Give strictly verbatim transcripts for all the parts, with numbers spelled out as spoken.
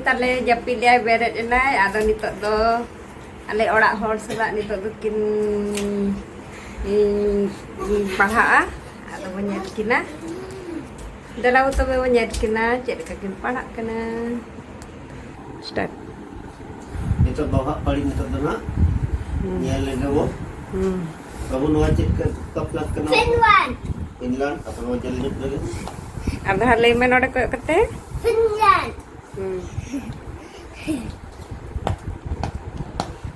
ᱛᱟᱞᱮ ᱡᱟᱹᱯᱤᱫ ᱞᱮᱭᱟᱭ, ᱵᱮᱨᱮᱫ ᱮᱱᱟᱭ᱾ ᱟᱫᱚ ᱱᱤᱛᱚᱜ ᱫᱚ ᱟᱞᱮ ᱚᱲᱟᱜ ᱦᱚᱲ ᱥᱟᱞᱟᱜ ᱱᱤᱛᱚᱜ ᱫᱚᱠᱤᱱ, ᱤᱧ, ᱤᱧ ᱯᱟᱲᱦᱟᱜᱼᱟ᱾ ᱟᱫᱚ ᱵᱚᱱ ᱧᱮᱞ ᱠᱤᱱᱟ᱾ ᱫᱮᱞᱟ ᱵᱚ ᱛᱚᱵᱮ ᱵᱚᱱ ᱧᱮᱞ ᱠᱤᱱᱟ ᱪᱮᱫ ᱞᱮᱠᱟ ᱠᱤᱱ ᱯᱟᱲᱦᱟᱜ ᱠᱟᱱᱟ᱾ Start. ᱱᱤᱛᱚᱜ ᱫᱚ ᱦᱟᱸᱜ ᱯᱟᱹᱲᱤ, ᱱᱤᱛᱚᱜ ᱫᱚ ᱦᱟᱸᱜ ᱦᱩᱸ᱾ ᱧᱮᱞ ᱞᱮᱜᱮ ᱵᱚ᱾ ᱦᱩᱸ᱾ ᱵᱟᱹᱵᱩ, ᱱᱚᱣᱟ ᱪᱮᱫ ᱠᱟ-, ᱚᱠᱟ ᱯᱞᱟᱜᱽ ᱠᱟᱱᱟ? ᱯᱷᱤᱱᱞᱮᱱᱰ᱾ ᱯᱷᱤᱱᱞᱮᱱᱰ, ᱟᱯᱮ ᱱᱚᱣᱟ ᱧᱮᱞ ᱧᱚᱜ ᱞᱮᱜᱮ᱾ ᱟᱨ ᱫᱷᱟᱣ ᱞᱟᱹᱭ ᱢᱮ ᱱᱚᱰᱮ ᱠᱚᱭᱚᱜ ᱠᱟᱛᱮ᱾ ᱯᱷᱤᱱᱞᱮᱱᱰ᱾ ᱦᱩᱸ᱾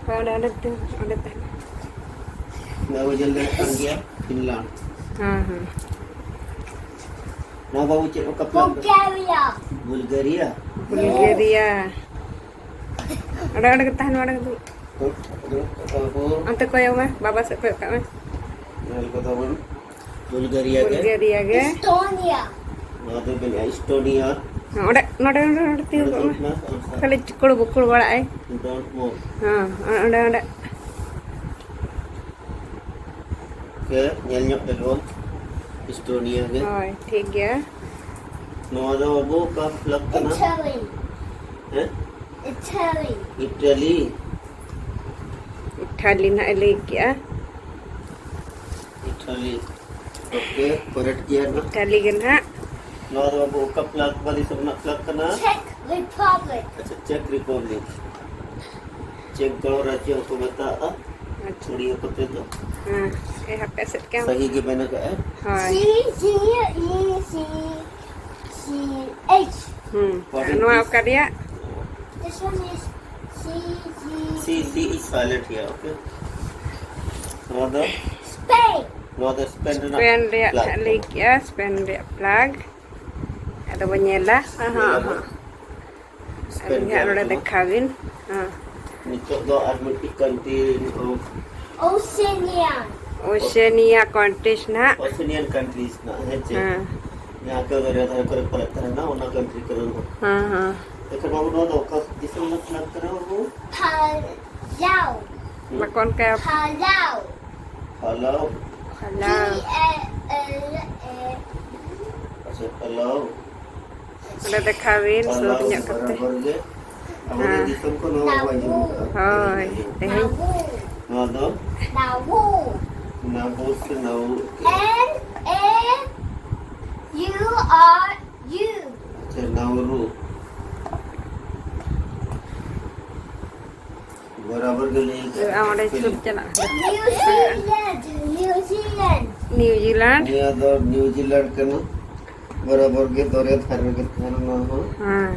ᱦᱳᱭ, ᱚᱸᱰᱮ, ᱚᱸᱰᱮ ᱛᱟᱦᱮᱱ, ᱚᱸᱰᱮ ᱛᱟᱦᱮᱱ᱾ ᱱᱚᱣᱟ ᱵᱚ ᱧᱮᱞ ᱫᱟᱲᱮᱭᱟᱜ ᱠᱟᱱ ᱜᱮᱭᱟ, ᱯᱷᱤᱱᱞᱮᱱᱰ᱾ ᱦᱮᱸ, ᱦᱮᱸ᱾ ᱱᱚᱣᱟ ᱵᱟᱹᱵᱩ ᱪᱮᱫ ᱚᱠᱟ ᱯᱞᱟᱜᱽ? ᱵᱩᱞᱜᱮᱨᱤᱭᱟ᱾ ᱵᱩᱞᱜᱮᱨᱤᱭᱟ? ᱵᱩᱞᱜᱮᱨᱤᱭᱟ᱾ ᱚᱸᱰᱮ, ᱚᱸᱰᱮ ᱜᱮ ᱛᱟᱦᱮᱱ ᱢᱮ, ᱚᱸᱰᱮ ᱜᱮ ᱫᱩᱲᱩᱵ᱾ ᱚᱱᱛᱮ ᱠᱚᱭᱚᱜ ᱢᱮ, ᱵᱟᱵᱟ ᱥᱮᱫ ᱠᱚᱭᱚᱜ ᱠᱟᱜ ᱢᱮ᱾ ᱧᱮᱞ ᱠᱚ ᱛᱟᱵᱚᱱ, ᱵᱩᱞᱜᱟᱨᱤᱭᱟ ᱜᱮ᱾ ᱵᱩᱞᱜᱟᱨᱤᱭᱟ ᱜᱮ᱾ ᱮᱥᱴᱳᱱᱤᱭᱟ᱾ ᱱᱚᱣᱟ ᱫᱚ ᱢᱮᱱᱟᱜᱼᱟ ᱮᱥᱴᱳᱱᱤᱭᱟ᱾ ᱦᱮᱸ, ᱚᱸᱰᱮ, ᱱᱚᱰᱮ, ᱱᱚᱰᱮ, ᱱᱚᱰᱮ ᱛᱤᱸᱜᱩ ᱱᱚᱰᱮ ᱠᱚᱜ ᱢᱮ᱾ ᱫᱩᱲᱩᱵ ᱢᱮ, ᱚᱱᱠᱟ᱾ ᱠᱷᱟᱹᱞᱤ ᱪᱩᱠᱲ ᱵᱩᱠᱲ ᱵᱟᱲᱟᱜ ᱟᱭ᱾ Don't move. ᱦᱮᱸ, ᱚᱸᱰᱮ, ᱚᱸᱰᱮ, ᱚᱸᱰᱮ᱾ ᱜᱮ ᱧᱮᱞ ᱧᱚᱜ ᱞᱮᱜᱮ ᱵᱚᱱ ᱮᱥᱴᱳᱱᱤᱭᱟ ᱜᱮ᱾ ᱦᱳᱭ, ᱴᱷᱤᱠ ᱜᱮᱭᱟ᱾ ᱱᱚᱣᱟ ᱫᱚ ᱵᱟᱹᱵᱩ ᱚᱠᱟ ᱯᱞᱟᱜᱽ ᱠᱟᱱᱟ? ᱤᱴᱟᱞᱤ᱾ ᱦᱮᱸ? ᱤᱴᱟᱞᱤ᱾ ᱤᱴᱟᱞᱤ᱾ ᱤᱴᱟᱞᱤ ᱱᱟᱦᱟᱜ ᱮ ᱞᱟᱹᱭ ᱠᱮᱜᱼᱟ᱾ ᱤᱴᱟᱞᱤ᱾ ᱳᱠᱮ, ᱠᱚᱨᱮᱠᱴ ᱜᱮᱭᱟ ᱱᱟᱦᱟᱜ᱾ ᱤᱴᱟᱞᱤ ᱜᱮ ᱱᱟᱦᱟᱜ᱾ ᱱᱚᱣᱟ ᱫᱚ ᱵᱟᱹᱵᱩ ᱚᱠᱟ ᱯᱞᱟᱜᱽ, ᱚᱠᱟ ᱫᱤᱥᱚᱢ ᱨᱮᱱᱟᱜ ᱯᱞᱟᱜᱽ ᱠᱟᱱᱟ? Check republic. ᱟᱪᱪᱷᱟ, ᱪᱮᱠ ᱨᱤᱯᱟᱵᱽᱞᱤᱠ᱾ ᱪᱮᱠ ᱜᱚᱬᱚᱨᱟᱡᱽᱡᱚ ᱦᱚᱸᱠᱚ ᱢᱮᱛᱟᱜᱼᱟ᱾ ᱟᱪᱪᱷᱟ᱾ ᱩᱲᱤᱭᱟ ᱠᱚᱛᱮ ᱫᱚ᱾ ᱦᱮᱸ, ᱮ ᱦᱟᱯᱮ ᱥᱮᱫ ᱠᱟᱱ᱾ ᱥᱟᱹᱦᱤ ᱜᱮ ᱢᱮᱱ ᱟᱠᱟᱫᱼᱟ᱾ ᱦᱳᱭ᱾ ᱥᱤ, ᱥᱤ, ᱤ, ᱥᱤ, ᱥᱤ, ᱮᱭᱤᱪ᱾ ᱦᱩᱸ, what is ᱱᱚᱣᱟ this? ᱚᱠᱟ ᱨᱮᱭᱟᱜ? This one is C, C. C, C is silent here, okay? ᱱᱚᱣᱟ ᱫᱚ? ᱥᱯᱮᱱ᱾ ᱱᱚᱣᱟ ᱫᱚ ᱥᱯᱮᱱ ᱨᱮᱱᱟᱜ ᱥᱯᱮᱱ ᱨᱮᱭᱟᱜ flag ᱦᱟᱸᱜ ᱞᱟᱹᱭ ᱠᱟᱱᱟ᱾ ᱠᱮᱜᱼᱟ, ᱥᱯᱮᱱ ᱨᱮᱭᱟᱜ ᱯᱞᱟᱜᱽ᱾ ᱟᱫᱚ ᱵᱚᱱ ᱧᱮᱞᱟ᱾ ᱦᱚᱸ, ᱦᱚᱸ, ᱧᱮᱞᱟᱵᱚᱱ᱾ ᱦᱚᱸ᱾ ᱥᱯᱮᱱ ᱟᱹᱵᱤᱱ ᱦᱟᱸᱜ ᱨᱮᱭᱟᱜ ᱱᱚᱰᱮ ᱠᱟᱱᱟ᱾ ᱫᱮᱠᱷᱟᱣ ᱵᱤᱱ᱾ ᱦᱚᱸ᱾ ᱱᱤᱛᱚᱜ ᱫᱚ ᱟᱨ ᱢᱤᱫᱴᱤᱡ ᱠᱟᱱᱴᱨᱤ, ᱳᱥᱮᱱᱤᱭᱟ᱾ ᱳᱥᱮᱱᱤᱭᱟ ᱠᱟᱱᱴᱨᱤᱡᱽ ᱱᱟᱦᱟᱜ᱾ ᱳᱥᱮᱱᱤᱭᱟᱱ ᱠᱟᱱᱴᱨᱤᱡᱽ ᱱᱟᱦᱟᱜ, ᱦᱮᱸ ᱪᱮ? ᱦᱮᱸ᱾ ᱡᱟᱦᱟᱸ ᱠᱚ ᱫᱚᱨᱭᱟ ᱫᱷᱟᱨᱮ ᱠᱚᱨᱮ ᱯᱟᱞᱮᱫ ᱛᱟᱦᱮᱱᱟ, ᱚᱱᱟ ᱠᱟᱱᱴᱨᱤ ᱠᱟᱱᱟ ᱱᱟᱦᱟᱜ᱾ ᱦᱮᱸ, ᱦᱮᱸ᱾ ᱮᱱᱠᱷᱟᱱ ᱵᱟᱹᱵᱩ, ᱱᱚᱣᱟ ᱫᱚ ᱚᱠᱟ ᱫᱤᱥᱚᱢ ᱨᱮᱱᱟᱜ ᱯᱞᱟᱜᱽ ᱠᱟᱱᱟ ᱵᱟᱹᱵᱩ? ᱯᱟᱞᱟᱣ᱾ ᱦᱩᱸ᱾ ᱵᱟᱠᱚ ᱚᱱᱠᱟ᱾ ᱯᱟᱞᱟᱣ᱾ ᱯᱟᱞᱟᱣ᱾ ᱯᱟᱞᱟᱣ᱾ P A L A᱾ ᱟᱪᱪᱷᱟ, ᱯᱟᱞᱟᱣ᱾ ᱚᱸᱰᱮ ᱫᱮᱠᱷᱟᱣ ᱵᱤᱱ ᱥᱩᱨ ᱧᱚᱜ ᱠᱟᱛᱮ᱾ ᱵᱚᱨᱟᱵᱚᱨ ᱜᱮ ᱟᱵᱚ ᱦᱮᱸ᱾ ᱫᱤᱥᱚᱢ ᱠᱷᱚᱱ ᱦᱚᱸ ᱱᱟᱵᱩ᱾ ᱦᱚᱭ, ᱛᱮᱦᱮᱧ ᱱᱟᱵᱩ᱾ ᱱᱚᱣᱟ ᱫᱚ ᱱᱟᱵᱩ᱾ ᱱᱟᱵᱩ ᱥᱮ ᱱᱟᱣᱩ? N A U R U. ᱟᱪᱪᱷᱟ, ᱱᱟᱣᱨᱩ᱾ ᱵᱚᱨᱟᱵᱚᱨ ᱜᱮ ᱞᱟᱹᱭ ᱟᱠᱟᱫ᱾ ᱟᱢ ᱚᱸᱰᱮ ᱥᱩᱨ ᱪᱟᱞᱟᱜ ᱦᱩᱭᱩᱜᱼᱟ᱾ New Zealand, New Zealand. ᱱᱤᱭᱩᱡᱤᱞᱮᱱᱰ᱾ ᱱᱤᱭᱟᱹ ᱫᱚ ᱱᱤᱭᱩᱡᱤᱞᱮᱱᱰ ᱠᱟᱱᱟ᱾ ᱵᱚᱨᱟᱵᱚᱨ ᱜᱮ ᱫᱚᱨᱭᱟ ᱫᱷᱟᱨᱮ ᱨᱮᱜᱮ ᱛᱟᱦᱮᱱᱟ ᱱᱚᱣᱟ ᱦᱚᱸ᱾ ᱦᱮᱸ᱾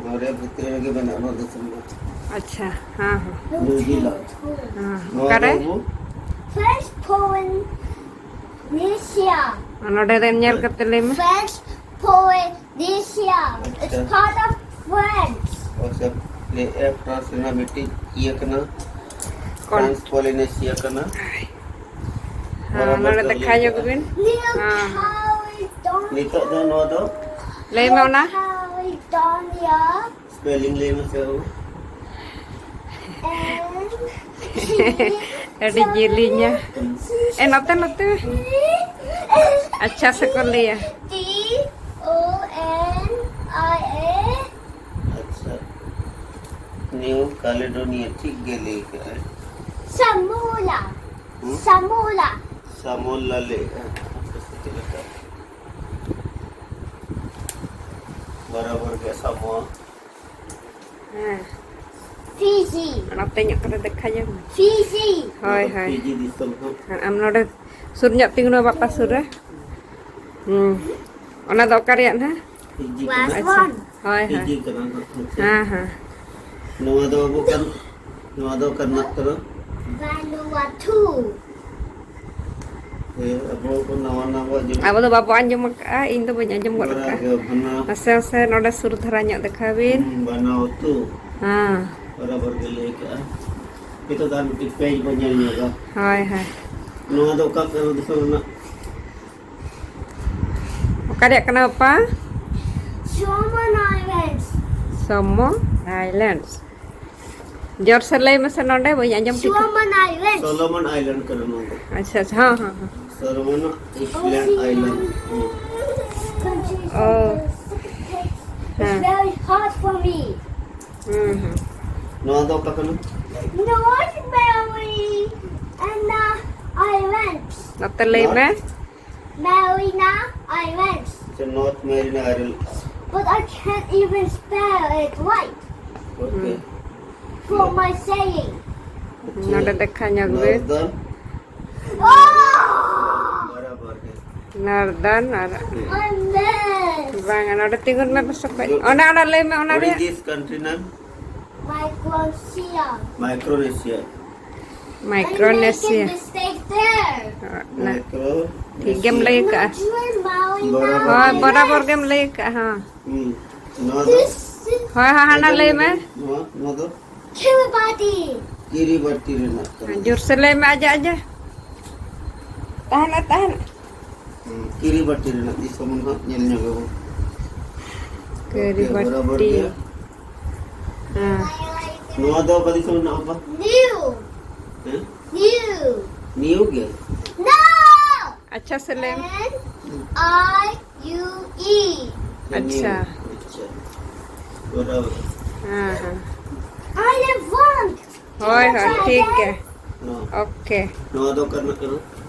ᱫᱚᱨᱭᱟ ᱵᱷᱤᱛᱨᱤ ᱨᱮᱜᱮ ᱢᱮᱱᱟᱜᱼᱟ ᱱᱚᱣᱟ ᱫᱤᱥᱚᱢ ᱫᱚ᱾ ᱟᱪᱪᱷᱟ, ᱦᱮᱸ, ᱦᱮᱸ᱾ ᱱᱤᱭᱩᱡᱤᱞᱮᱱᱰ᱾ ᱦᱮᱸ, ᱦᱮᱸ᱾ ᱱᱚᱣᱟ ᱫᱚ ᱚᱠᱟᱨᱮ? ᱟᱵᱚ French Polynesia. ᱱᱚᱰᱮ ᱫᱚ ᱧᱮᱞ ᱠᱟᱛᱮ ᱞᱟᱹᱭ ᱢᱮ᱾ French Polynesia. It's ᱟᱪᱪᱷᱟ᱾ Part of France. ᱟᱪᱪᱷᱟ, ᱞᱟᱹᱭ ᱮ, ᱯᱷᱨᱟᱱᱥ ᱨᱮᱱᱟᱜ ᱢᱤᱫᱴᱤᱡ ᱤᱭᱟᱹ ᱠᱟᱱᱟ᱾ ᱠᱚᱱ- ᱯᱷᱨᱟᱱᱥ ᱯᱚᱞᱤᱱᱮᱥᱤᱭᱟ ᱠᱟᱱᱟ᱾ ᱦᱮᱸ, ᱵᱚᱨᱟᱵᱚᱨ ᱱᱚᱰᱮ ᱫᱚ ᱫᱮᱠᱷᱟ ᱞᱟᱹᱭ ᱧᱚᱜ ᱠᱟᱜᱼᱟ᱾ ᱵᱤᱱ᱾ ᱦᱮᱸ᱾ ᱱᱤᱛᱚᱜ ᱫᱚ ᱱᱚᱣᱟ ᱫᱚ ᱞᱟᱹᱭ ᱢᱮ ᱚᱱᱟ᱾ Caledonia. ᱥᱯᱮᱞᱤᱝ ᱞᱟᱹᱭ ᱢᱮᱥᱮ ᱵᱟᱹᱵᱩ᱾ ᱟᱹᱰᱤ ᱡᱤᱞᱤᱧᱟ᱾ ᱮ, ᱱᱚᱛᱮ, ᱱᱚᱛᱮ᱾ ᱟᱪᱪᱷᱟ ᱥᱮᱠᱚ ᱞᱟᱹᱭᱟ᱾ T O N I A. ᱟᱪᱪᱷᱟ᱾ ᱱᱤᱭᱩ ᱠᱟᱞᱮᱰᱳᱱᱤᱭᱟ, ᱴᱷᱤᱠ ᱜᱮ ᱞᱟᱹᱭ ᱠᱟᱜᱼᱟᱭ᱾ ᱥᱟᱢᱳᱞᱟ᱾ ᱦᱩᱸ? ᱥᱟᱢᱳᱞᱟ᱾ ᱥᱟᱢᱳᱞᱟ ᱞᱟᱹᱭᱮᱜᱼᱟ᱾ ᱟᱯᱮ ᱥᱮᱫ ᱪᱮᱫ ᱞᱮᱠᱟ? ᱵᱚᱨᱟᱵᱚᱨ ᱜᱮ ᱥᱟᱢᱳ᱾ ᱦᱮᱸ᱾ ᱯᱷᱤᱡᱤ᱾ ᱱᱚᱛᱮ ᱧᱚᱜ ᱠᱟᱛᱮ ᱫᱮᱠᱷᱟ ᱧᱚᱜ ᱢᱮ᱾ ᱯᱷᱤᱡᱤ᱾ ᱦᱳᱭ, ᱱᱚᱣᱟ ᱫᱚ ᱦᱳᱭ᱾ ᱯᱷᱤᱡᱤ ᱫᱤᱥᱚᱢ ᱠᱟᱱᱟ᱾ ᱦᱮᱸ, ᱟᱢ ᱱᱚᱰᱮ ᱥᱩᱨ ᱧᱚᱜ ᱛᱤᱸᱜᱩᱱ ᱢᱮ, ᱵᱟᱯᱟ ᱥᱩᱨ ᱨᱮ᱾ ᱦᱩᱸ᱾ ᱚᱱᱟ ᱫᱚ ᱚᱠᱟ ᱨᱮᱭᱟᱜ ᱱᱟᱦᱟᱜ? ᱯᱷᱤᱡᱤ ᱠᱟᱱᱟ᱾ ᱟᱪᱪᱷᱟ᱾ ᱦᱳᱭ, ᱦᱳᱭ᱾ ᱯᱷᱤᱡᱤ ᱠᱟᱱᱟ ᱱᱟᱦᱟᱜ, ᱟᱪᱪᱷᱟ᱾ ᱦᱮᱸ, ᱦᱮᱸ᱾ ᱱᱚᱣᱟ ᱫᱚ ᱟᱵᱚ ᱠᱟᱱ, ᱱᱚᱣᱟ ᱫᱚ ᱠᱟᱱᱟ ᱠᱟᱱᱟ᱾ ᱵᱟᱱᱩᱣᱟᱛᱩ᱾ ᱦᱮᱸ, ᱟᱵᱚ ᱠᱚ ᱱᱟᱣᱟ ᱱᱟᱣᱟ ᱡᱮᱢᱚᱱ ᱟᱵᱚ ᱫᱚ ᱵᱟᱵᱚ ᱟᱸᱡᱚᱢ ᱟᱠᱟᱫᱼᱟ, ᱤᱧ ᱫᱚ ᱵᱟᱹᱧ ᱟᱸᱡᱚᱢ ᱜᱚᱫ ᱵᱟᱱᱟ ᱟᱠᱟᱫᱼᱟ᱾ ᱜᱮ ᱵᱟᱱᱟ᱾ ᱱᱟᱥᱮ ᱱᱟᱥᱮ ᱱᱚᱰᱮ ᱥᱩᱨ ᱫᱷᱟᱨᱟ ᱧᱚᱜ ᱫᱮᱠᱷᱟᱣ ᱵᱤᱱ᱾ ᱦᱩᱸ, ᱵᱟᱱᱟᱣᱛᱩ᱾ ᱦᱮᱸ᱾ ᱵᱚᱨᱟᱵᱚᱨ ᱜᱮ ᱞᱟᱹᱭ ᱠᱟᱜᱼᱟ᱾ ᱱᱤᱛᱚᱜ ᱫᱚ ᱟᱨ ᱢᱤᱫᱴᱤᱡ ᱯᱮᱡᱽ ᱵᱚᱱ ᱧᱮᱞ ᱧᱚᱜᱟ᱾ ᱦᱳᱭ, ᱦᱳᱭ᱾ ᱱᱚᱣᱟ ᱫᱚ ᱚᱠᱟ ᱠᱚ ᱫᱤᱥᱚᱢ ᱨᱮᱱᱟᱜ? ᱚᱠᱟ ᱨᱮᱭᱟᱜ ᱠᱟᱱᱟ, ᱵᱟᱯᱟ? Solomon Islands. Solomon Islands. ᱡᱳᱨ ᱥᱮ ᱞᱟᱹᱭ ᱢᱮᱥᱮ, ᱱᱚᱰᱮ ᱵᱟᱹᱧ ᱟᱸᱡᱚᱢ ᱴᱷᱤᱠᱟ᱾ Solomon Islands. ᱥᱚᱞᱳᱢᱚᱱ ᱟᱭᱞᱮᱱᱰ ᱠᱟᱱᱟ ᱱᱚᱣᱟ ᱫᱚ᱾ ᱟᱪᱪᱷᱟ, ᱟᱪᱪᱷᱟ, ᱦᱚᱸ, ᱦᱚᱸ, ᱦᱚᱸ᱾ ᱛᱟᱨ ᱢᱟᱱᱮ ᱤᱥᱞᱮᱱᱰ ᱟᱭᱞᱮᱱᱰ᱾ ᱚ᱾ It's ᱦᱮᱸ᱾ Very hard for me. ᱦᱩᱸ, ᱦᱩᱸ᱾ ᱱᱚᱣᱟ ᱫᱚ ᱚᱠᱟ ᱠᱟᱱᱟ? North Maryland Islands. ᱱᱚᱛᱮ ᱞᱟᱹᱭ ᱢᱮ᱾ North? Marina Islands. ᱟᱪᱪᱷᱟ, North Marina Islands. But I can't even spell it right. Okay. ᱦᱩᱸ᱾ For my saying. ᱱᱚᱰᱮ ᱫᱮᱠᱷᱟ ᱧᱚᱜ ᱵᱤᱱ᱾ Northern. Oh! ᱵᱟᱨᱟᱵᱟᱨ ᱜᱮ᱾ ᱱᱟᱨᱫᱟᱱ ᱟᱨ ᱦᱩᱸ᱾ ᱵᱟᱝᱟ, ᱱᱚᱰᱮ ᱛᱤᱸᱜᱩᱱ ᱢᱮ, ᱯᱟᱥᱮ ᱠᱷᱚᱡ᱾ ᱚᱱᱟ, ᱚᱱᱟ ᱞᱟᱹᱭ ᱢᱮ, ᱚᱱᱟ ᱨᱮᱭᱟᱜ᱾ What is this country name? Micronesia. Micronesia. Micronesia. I'm making mistake there. ᱚ, ᱱᱟ᱾ Micronesia. ᱴᱷᱤᱠ ᱜᱮᱢ ᱞᱟᱹᱭ ᱠᱟᱜᱼᱟ᱾ Not sure, Maui, ᱵᱚᱨᱟᱵᱚᱨ ᱦᱳᱭ, ᱜᱮ᱾ ᱵᱚᱨᱟᱵᱚᱨ ᱜᱮᱢ ᱞᱟᱹᱭ ᱠᱟᱜᱼᱟ, ᱦᱚᱸ᱾ ᱦᱩᱸ᱾ ᱱᱚᱣᱟ ᱫᱚ? This is ᱦᱳᱭ, ᱦᱳᱭ, ᱦᱟᱱᱟ ᱞᱟᱹᱭ ᱢᱮ᱾ ᱱᱚᱣᱟ, ᱱᱚᱣᱟ ᱫᱚ? ᱠᱤᱨᱤᱵᱟᱴᱤ᱾ ᱠᱤᱨᱤᱵᱟᱴᱤ ᱨᱮᱱᱟᱜ ᱠᱟᱱᱟ᱾ ᱡᱳᱨ ᱥᱮ ᱞᱟᱹᱭ ᱢᱮ, ᱟᱡᱟ, ᱟᱡᱟ᱾ ᱛᱟᱦᱮᱱᱟ, ᱛᱟᱦᱮᱱᱟ᱾ ᱦᱩᱸ, ᱠᱤᱨᱤᱵᱟᱴᱤ ᱨᱮᱱᱟᱜ ᱫᱤᱥᱚᱢ ᱦᱚᱸ ᱱᱟᱦᱟᱜ ᱧᱮᱞ ᱧᱚᱜ ᱟᱵᱚ᱾ ᱠᱤᱨᱤᱵᱟᱴᱤ᱾ ᱳᱠᱮ, ᱵᱚᱨᱟᱵᱚᱨ ᱜᱮᱭᱟ᱾ ᱦᱮᱸ᱾ ᱱᱚᱣᱟ ᱫᱚ ᱚᱠᱟ ᱫᱤᱥᱚᱢ ᱨᱮᱱᱟᱜ ᱵᱟᱯᱞᱟ? New. ᱦᱮᱸ? New. New ᱜᱮ? No! ᱟᱪᱪᱷᱟ ᱥᱮ ᱞᱟᱹᱭ ᱢᱮ᱾ N I U E. ᱟᱪᱪᱷᱟ᱾ ᱟᱪᱪᱷᱟ᱾ ᱵᱚᱨᱟᱵᱚᱨ᱾ ᱦᱮᱸ, ᱦᱮᱸ᱾ I want. ᱦᱳᱭ, ᱦᱳᱭ, ᱴᱷᱤᱠ ᱜᱮ᱾ ᱦᱮᱸ᱾ ᱳᱠᱮ᱾ ᱱᱚᱣᱟ ᱫᱚ ᱚᱠᱟ ᱨᱮᱱᱟᱜ ᱠᱟᱱᱟ?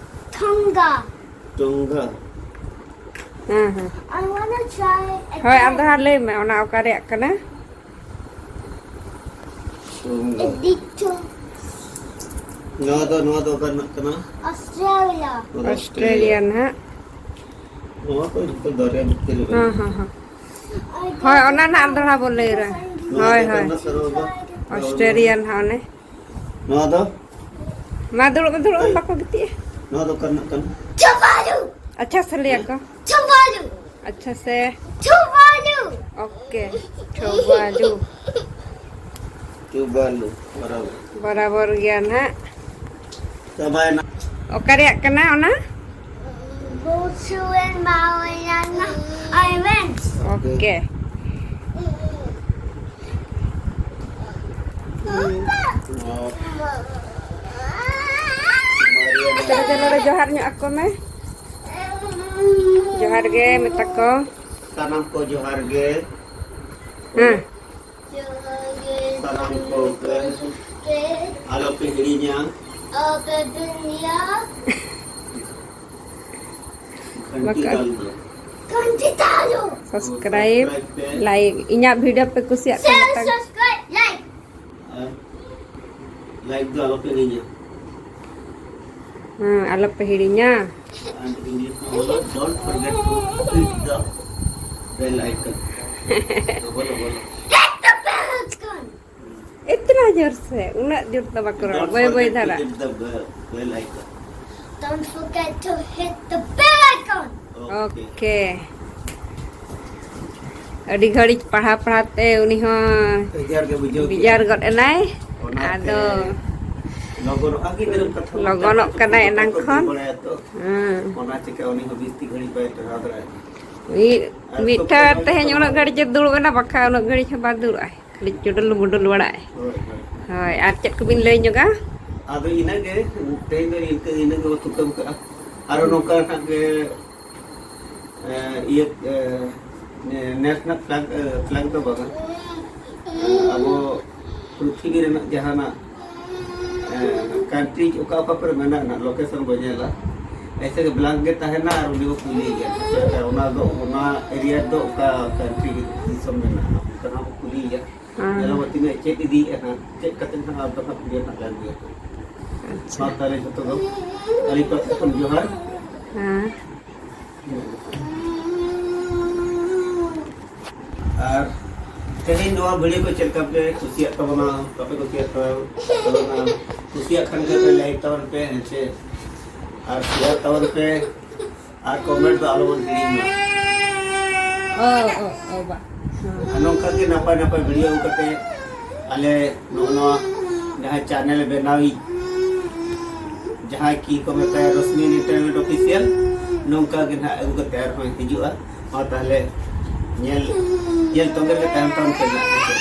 Tonga. ᱴᱚᱝᱜᱟ᱾ ᱦᱮᱸ, ᱦᱮᱸ᱾ I wanna try again. ᱦᱳᱭ, ᱟᱢ ᱫᱚ ᱦᱟᱸᱜ ᱞᱟᱹᱭ ᱢᱮ, ᱚᱱᱟ ᱚᱠᱟ ᱨᱮᱭᱟᱜ ᱠᱟᱱᱟ? ᱴᱚᱝᱜᱟ᱾ ᱱᱚᱣᱟ ᱫᱚ, ᱱᱚᱣᱟ ᱫᱚ ᱚᱠᱟ ᱨᱮᱱᱟᱜ ᱠᱟᱱᱟ? Australia. ᱱᱚᱣᱟ ᱫᱚ ᱚᱥᱴᱨᱮᱞᱤᱭᱟ ᱱᱟᱦᱟᱜ᱾ ᱱᱚᱣᱟ ᱠᱚ ᱡᱚᱛᱚ ᱫᱚᱨᱭᱟ ᱵᱷᱤᱛᱤᱨ ᱨᱮ ᱦᱮᱸ, ᱢᱮᱱᱟᱜᱼᱟ᱾ ᱦᱮᱸ, ᱦᱮᱸ᱾ ᱦᱳᱭ, ᱚᱱᱟ ᱱᱟᱦᱟᱜ ᱟᱨ ᱫᱚᱦᱲᱟ ᱵᱚ ᱞᱟᱹᱭᱟ᱾ ᱱᱚᱣᱟ ᱦᱳᱭ, ᱫᱚ ᱦᱳᱭ᱾ ᱚᱠᱟ ᱨᱮᱱᱟᱜ ᱠᱟᱱᱟ ᱵᱟᱵᱟ? ᱚᱥᱴᱨᱮᱞᱤᱭᱟ ᱱᱟᱦᱟᱜ ᱚᱱᱮ᱾ ᱱᱚᱣᱟ ᱫᱚ? ᱢᱟ ᱫᱩᱲᱩᱵ ᱢᱮ, ᱫᱩᱲᱩᱵ ᱢᱮ, ᱮᱭ, ᱵᱟᱠᱚ ᱜᱤᱛᱤᱡᱼᱟ᱾ ᱱᱚᱣᱟ ᱫᱚ ᱚᱠᱟ ᱨᱮᱱᱟᱜ ᱠᱟᱱᱟ? ᱪᱩᱵᱟᱞᱩ᱾ ᱟᱪᱪᱷᱟ ᱥᱮ ᱞᱟᱹᱭᱟ ᱠᱚ? ᱪᱩᱵᱟᱞᱩ᱾ ᱟᱪᱪᱷᱟ ᱥᱮ? ᱪᱩᱵᱟᱞᱩ᱾ ᱳᱠᱮ, ᱪᱩᱵᱟᱞᱩ᱾ ᱪᱩᱵᱟᱞᱩ, ᱵᱚᱨᱟᱵᱚᱨ᱾ ᱵᱚᱨᱟᱵᱚᱨ ᱜᱮᱭᱟ ᱱᱟᱦᱟᱜ᱾ ᱪᱟᱵᱟᱭᱮᱱᱟ᱾ ᱚᱠᱟ ᱨᱮᱭᱟᱜ ᱠᱟᱱᱟ ᱚᱱᱟ? Botswana, Mariana Islands. ᱳᱠᱮ᱾ ᱦᱩᱸ᱾ ᱚ᱾ Mariana ᱡᱟᱞᱟ ᱨᱮ ᱡᱚᱦᱟᱨ ᱧᱚᱜ ᱟᱠᱚ ᱢᱮ᱾ ᱡᱚᱦᱟᱨ ᱜᱮ ᱢᱮᱛᱟ ᱠᱚ᱾ ᱥᱟᱱᱟᱢ ᱠᱚ ᱡᱚᱦᱟᱨ ᱜᱮ᱾ ᱦᱮᱸ᱾ ᱥᱟᱱᱟᱢ ᱠᱚ ᱟᱞᱚ ᱯᱮ ᱦᱤᱲᱤᱧᱟ᱾ ᱜᱷᱟᱱᱴᱤ ᱵᱟᱠᱷᱟᱱ ᱫᱟᱞ ᱫᱚ᱾ ᱜᱷᱟᱱᱴᱤ ᱫᱟᱞ᱾ Subscribe, subscribe ᱯᱮ᱾ Like, ᱤᱧᱟᱹᱜ video ᱯᱮ ᱠᱩᱥᱤᱭᱟᱜ ᱠᱷᱟᱱ share, ᱢᱤᱫᱴᱟᱝ subscribe, like᱾ ᱟᱨ like ᱫᱚ ᱟᱞᱚ ᱯᱮ ᱦᱤᱲᱤᱧᱟ᱾ ᱦᱮᱸ, ᱟᱞᱚ ᱯᱮ ᱦᱤᱲᱤᱧᱟ᱾ And English ᱢᱟ ᱵᱚᱞᱚ, don't forget to hit the bell icon. ᱵᱚᱞᱚ, ᱵᱚᱞᱚ᱾ Hit the bell icon. ᱤᱛᱱᱟ ᱡᱳᱨ ᱥᱮ, ᱩᱱᱟᱹᱜ ᱡᱳᱨ ᱫᱚ ᱵᱟᱠᱚ ᱨᱚᱲᱟ, ᱵᱟᱹᱭ ᱵᱟᱹᱭ ᱫᱷᱟᱨᱟ᱾ Don't forget to hit the bell icon. Don't forget to hit the bell icon. Okay. Okay. ᱟᱹᱰᱤ ᱜᱷᱟᱹᱲᱤᱡ ᱯᱟᱲᱦᱟᱣ ᱯᱟᱲᱦᱟᱣ ᱛᱮ ᱩᱱᱤ ᱦᱚᱸ ᱵᱮᱡᱟᱨ ᱜᱮ ᱵᱩᱡᱷᱟᱹᱣ ᱠᱮᱜᱼᱟ᱾ ᱵᱮᱡᱟᱨ ᱜᱚᱫ ᱮᱱᱟᱭ᱾ ᱚᱱᱟᱛᱮ ᱟᱫᱚ ᱞᱚᱜᱚᱱᱚᱜᱼᱟ, ᱜᱤᱫᱽᱨᱟᱹ ᱠᱟᱛᱷᱟ ᱞᱚᱜᱚᱱᱚᱜ ᱠᱟᱱᱟᱭ ᱮᱱᱟᱝ ᱠᱷᱚᱱ᱾ ᱵᱟᱲᱟᱭᱟ ᱛᱚ᱾ ᱦᱮᱸ᱾ ᱚᱱᱟ ᱪᱤᱠᱟᱹ ᱩᱱᱤ ᱦᱚᱸ ᱵᱤᱥᱛᱤ ᱜᱷᱟᱹᱲᱤᱡ ᱵᱟᱭ ᱯᱟᱲᱦᱟᱣ ᱫᱟᱲᱮᱭᱟᱜᱼᱟ᱾ ᱢᱤᱫ, ᱟᱨ ᱢᱤᱫ ᱥᱚᱵ ᱴᱷᱮᱱ ᱠᱟᱛᱷᱟ ᱛᱮᱦᱮᱧ ᱠᱚ ᱩᱱᱟᱹᱜ ᱜᱷᱟᱹᱲᱤᱡ ᱮ ᱫᱩᱲᱩᱵ ᱮᱱᱟ, ᱵᱟᱠᱷᱟᱱ ᱩᱱᱟᱹᱜ ᱜᱷᱟᱹᱲᱤᱡ ᱦᱚᱸ ᱵᱟᱭ ᱫᱩᱲᱩᱵᱼᱟᱭ᱾ ᱠᱷᱟᱹᱞᱤ ᱪᱩᱰᱩᱞ ᱢᱩᱰᱩᱞ ᱵᱟᱲᱟᱜᱼᱟᱭ᱾ ᱦᱳᱭ, ᱦᱳᱭ᱾ ᱦᱳᱭ, ᱟᱨ ᱪᱮᱫ ᱠᱚᱵᱤᱱ ᱞᱟᱹᱭ ᱧᱚᱜᱟ? ᱟᱫᱚ ᱤᱱᱟᱹᱜᱮ, ᱛᱮᱦᱮᱧ ᱫᱚ ᱤᱱᱠᱟᱹ, ᱤᱱᱟᱹᱜᱮ ᱵᱚ ᱛᱷᱩᱠᱟᱹᱢ ᱠᱟᱜᱼᱟ᱾ ᱟᱨᱚ ᱱᱚᱝᱠᱟ ᱱᱟᱜ ᱜᱮ, ᱮ, ᱤᱭᱟᱹ, ᱮ, ᱱᱮᱥᱱᱟᱞ ᱯᱷᱞᱮᱜ, ᱮ, ᱯᱷᱞᱮᱜ ᱫᱚ ᱵᱟᱝᱟ᱾ ᱮ, ᱟᱵᱚ ᱯᱨᱤᱛᱷᱤᱵᱤ ᱨᱮᱱᱟᱜ ᱡᱟᱦᱟᱱᱟᱜ, ᱮ, ᱠᱟᱱᱴᱨᱤ ᱚᱠᱟ ᱚᱠᱟ ᱠᱚᱨᱮ ᱢᱮᱱᱟᱜᱼᱟ, ᱞᱳᱠᱮᱥᱚᱱ ᱵᱚ ᱧᱮᱞᱟ᱾ ᱮᱭᱥᱮ ᱜᱮ ᱵᱞᱟᱝᱠ ᱜᱮ ᱛᱟᱦᱮᱱᱟ ᱟᱨ ᱩᱱᱤ ᱵᱚ ᱠᱩᱞᱤᱭᱮᱭᱟ, ᱚᱱᱟ ᱫᱚ, ᱚᱱᱟ ᱮᱨᱤᱭᱟ ᱫᱚ ᱚᱠᱟ ᱠᱟᱱᱴᱨᱤ ᱫᱤᱥᱚᱢ ᱢᱮᱱᱟᱜᱼᱟ, ᱚᱱᱠᱟᱱᱟᱜ ᱵᱚ ᱠᱩᱞᱤᱭᱮᱭᱟ᱾ ᱦᱮᱸ᱾ ᱧᱮᱞᱟᱵᱚ ᱛᱤᱱᱟᱹᱜ ᱪᱮᱫ ᱤᱫᱤᱭᱮᱫᱼᱟ ᱦᱟᱸᱜ, ᱪᱮᱫ ᱠᱟᱛᱮ ᱦᱟᱸᱜ ᱟᱨ ᱫᱚ ᱦᱟᱸᱜ ᱠᱩᱞᱤᱭᱟ ᱦᱟᱸᱜ ᱞᱟᱝ ᱜᱮᱭᱟ᱾ ᱟᱪᱪᱷᱟ᱾ ᱢᱟ ᱛᱟᱦᱞᱮ ᱡᱷᱚᱛᱚ ᱫᱚ ᱟᱹᱞᱤᱧ ᱯᱟᱥᱴᱟ ᱠᱷᱚᱱ ᱡᱚᱦᱟᱨ᱾ ᱦᱮᱸ᱾ ᱟᱨ ᱛᱮᱦᱮᱧ ᱱᱚᱣᱟ ᱵᱷᱤᱰᱤᱭᱳ ᱠᱚ ᱪᱮᱫ ᱞᱮᱠᱟ ᱯᱮ ᱠᱩᱥᱤᱭᱟᱜ ᱛᱟᱵᱚᱱᱟ, ᱵᱟᱯᱮ ᱠᱩᱥᱤᱭᱟᱜ ᱛᱟᱵᱚᱱᱟ? ᱠᱩᱥᱤᱭᱟᱜ ᱠᱷᱟᱱ ᱜᱮ ᱯᱮ ᱞᱟᱭᱤᱠ ᱛᱟᱵᱚᱱ ᱯᱮ, ᱦᱮᱸ ᱪᱮ? ᱟᱨ ᱥᱮᱭᱟᱨ ᱛᱟᱵᱚᱱ ᱯᱮ, ᱟᱨ ᱠᱚᱢᱮᱱᱴ ᱫᱚ ᱟᱞᱚ ᱵᱚᱱ ᱦᱤᱲᱤᱧ ᱢᱟ᱾ ᱚ, ᱚ, ᱚ, ᱵᱟ᱾ ᱦᱮᱸ᱾ ᱟᱨ ᱱᱚᱝᱠᱟ ᱜᱮ ᱱᱟᱯᱟᱭ ᱱᱟᱯᱟᱭ ᱵᱷᱤᱰᱤᱭᱳ ᱟᱹᱜᱩ ᱠᱟᱛᱮ ᱟᱞᱮ ᱱᱚᱜᱼᱚ ᱱᱚᱣᱟ ᱡᱟᱦᱟᱸ ᱪᱮᱱᱮᱞ ᱵᱮᱱᱟᱣᱤᱡ, ᱡᱟᱦᱟᱸᱭ ᱠᱤ ᱠᱚ ᱢᱮᱛᱟᱭᱟ ᱨᱚᱥᱢᱤ ᱮᱱᱴᱟᱨᱴᱮᱱᱢᱮᱱᱴ ᱚᱯᱷᱤᱥᱤᱭᱟᱞ, ᱱᱚᱝᱠᱟ ᱜᱮ ᱱᱟᱦᱟᱜ ᱟᱹᱜᱩ ᱠᱟᱛᱮ ᱟᱨᱦᱚᱸ ᱦᱤᱡᱩᱜᱼᱟ᱾ ᱢᱟ ᱛᱟᱦᱞᱮ ᱧᱮᱞ, ᱧᱮᱞ ᱛᱚᱸᱜᱮ ᱨᱮᱜᱮ ᱛᱟᱦᱮᱱ ᱛᱟᱵᱚᱱ ᱯᱮ ᱱᱟᱦᱟᱜ, ᱦᱮᱸ ᱥᱮ?